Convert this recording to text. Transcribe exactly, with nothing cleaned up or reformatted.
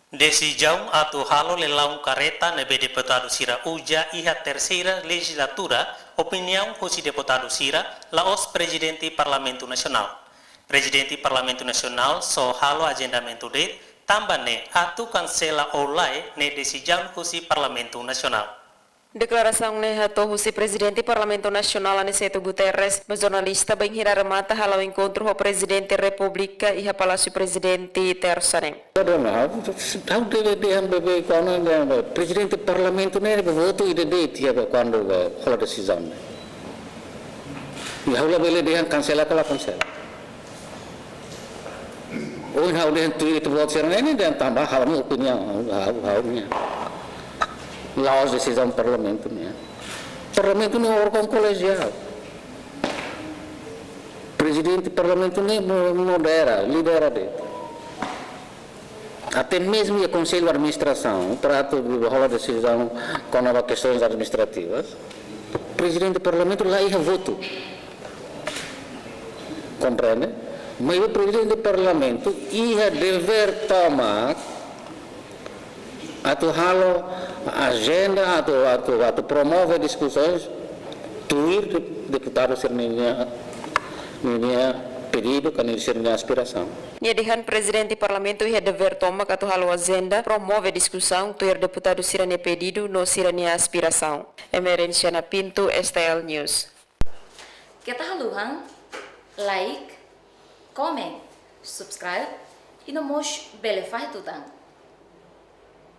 Desizaun atu halo leilaun kareta ne'ebé deputadu sira uza iha terseira lejizlatura, opiniaun husi deputadu sira, la'ós Prezidente Parlamentu Nasionál. Prezidente Parlamentu Nasionál só halo ajendamentu de'it, tanba ne'e atu kansela ou lae ne'e desizaun husi Parlamentu Nasionál. Deklarasaun ne'e hato'o husi Prezidente Parlamentu Nasionál Aniceto Guterres ba jornalista bainhira remata hala'o enkontru ho Prezidente Repúblika iha Palásiu Prezidente, Tersa ne'e. Ora, ha'u deve dehan bebe kuandu Prezidente Parlamentu ne'e votu ida de'it iha kuandu, eh, hola desizaun ne'e. I ha'u labele dehan kansela ka la kansela. Ohin ha'u dehan tuir ita-boot sira-ne'e dehan tanba ha'u-nia opiniaun, ha'u, ha'u-nia. La'ós desizaun Parlamentu nian. Parlamentu ne'e órgaun kolegiál. Prezidente Parlamentu ne'e mo-, modera, lidera de'it. Até mezmu iha Konsellu Administrasaun, para atu hola desizaun kona-ba kestoens administrativas, Prezidente Parlamentu la iha votu. Komprende? Maibé Prezidente Parlamentu iha devér tomak atu halo ajenda, atu, atu, atu promove diskusoens tuir de-, deputadu sira-nia, nia pedidu ka nia sira-nia aspirasaun. Nia dehan Prezidente Parlamentu iha devér tomak atu halo ajenda, promove diskusaun tuir deputadu sira-nia pedidu no sira-nia aspirasaun. Emerenciana Pinto, S T L News. Keta haluhan like, comment, subscribe, i no mós bele fahe tutan.